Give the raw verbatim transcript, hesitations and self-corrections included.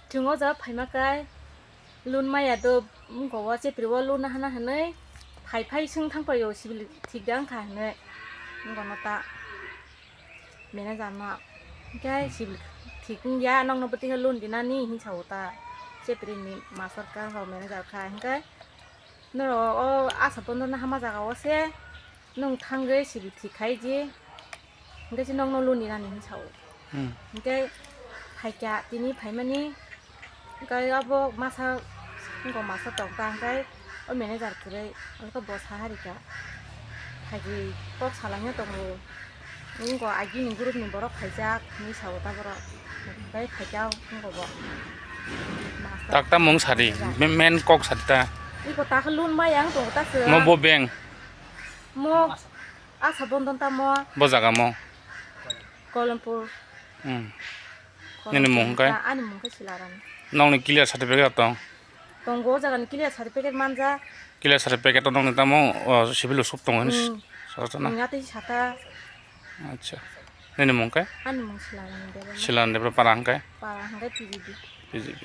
Chwng o jaga phaima kai loan maya do wngkha o chepri o loan hana hinwi phai phai swng thang paio civil thik da wngkha hinwi wngkha no ta manager no hwnkhe civil thik wngya nokno bwtwi khe loan dinani hinwi sao ta chepri ni master ka ho manager kha hwnkhe norok o Asha Bandhan no hama jaga o se nwng thangwi civil thik khai di. Hingke se nokno loan ni nani hinwi sao. Hmm. Hingke phaikha tini phaimani hingke abo masa wngkha masa tongkha hingke o manager kwrwi hingke bo saharikha phaidi kok salangya tongo. Wngkha agini group ni borok phaijak hinwi sao ta borok hingke phaikha wngkha bo. Masa Tak ta mung sadi, manager. Me-, main kok sadi ta. Iko ta khe loan maya wng tongo ta se. Mo bo bank. Mo Asha Bandhan tamo. Bo jaga mo. Kolompur. Hmm. Kolompur Nini mung khe? Ta ani mung khe Silaram. Nokni clear certificate tong? Tongo, o jagani clear certificate manja. Clear certificate to nokni tamo, o, civil o sub tongo hini Hmm. Sarjana. Ngatwi sata. Acha. Nini mung khe? Ani mung Silaram Debbarma. Silaram Debbarma para hwnkhe? Para hwnkhe P G B. P G B.